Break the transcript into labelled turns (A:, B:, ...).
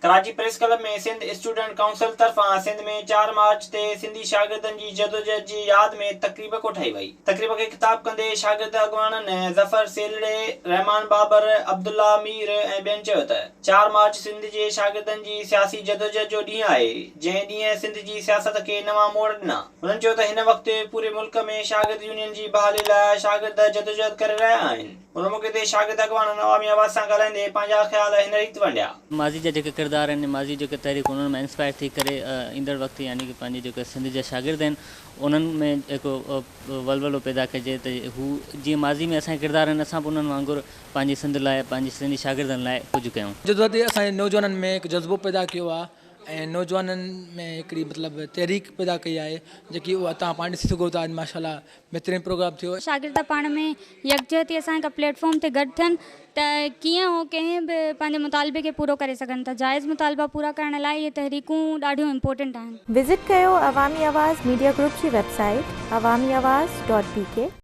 A: Karachi press club ۾ Sindh student council طرفان سنڌ ۾ چار march تي سنڌي شاگردن جي جدوجهد جي ياد ۾ تقريب ڪوٺائي وئي. تقريب کي خطاب ڪندي شاگرد اڳواڻن ظفر سيلڙي، رحمان بابر، عبدالله مير ۽ ٻين چيو ته چار مارچ سنڌ جي شاگردن جي سياسي جدوجهد جو ڏينهن آهي، جنهن ڏينهن سنڌ جي سياست کي نوان موڙ ڏنا. هنن چيو ته هن وقت پوري ملڪ ۾ شاگرد يونين جي بحالي لاء شاگرد جدوجهد ڪري رهيا آهن. ان موقعي تي شاگرد اڳواڻن عوامي آواز سان ڳالهائيندي پنهنجا خيال هن ريت ونڊيا.
B: ماضي جا جيڪي ڪردار آهن ماضي جيڪي تحريڪ انهن مان انسپائر ٿي ڪري ايندڙ وقت يعني ڪي پنهنجي جيڪي سنڌ جا شاگرد آهن انهن ۾ هڪ ولولو پيدا ڪجي ته هو جيئن ماضي ۾ اسان جا ڪردار آهن اسان به انهن وانگر پنهنجي سنڌ لاء پنهنجي سنڌي شاگردن لاء ڪجهه ڪيون.
C: جدوجهد اسان جي نوجوانن ۾ هڪ جذبو پيدا ڪيو آهي ۽ نوجوانن ۾ هڪڙي مطلب تحريڪ پيدا ڪئي آهي جيڪي اها توهان پاڻ ڏسي سگهو ٿا اڄ ماشاء الله بهترين پروگرام ٿيو.
D: شاگرد پاڻ ۾ يڪجهتي سان هڪ پليٽ فارم تي گڏ ٿين ته ڪيئن هو ڪنهن به پنهنجي مطالبي کي پورو ڪري سگهن ٿا. جائز مطالبا پورا ڪرڻ لاء اهي تحريڪون ڏاڍيون امپورٽنٽ آهن.
E: وزٽ ڪيو عوامي آواز ميڊيا گروپ جي website Awami Awaz dot B K.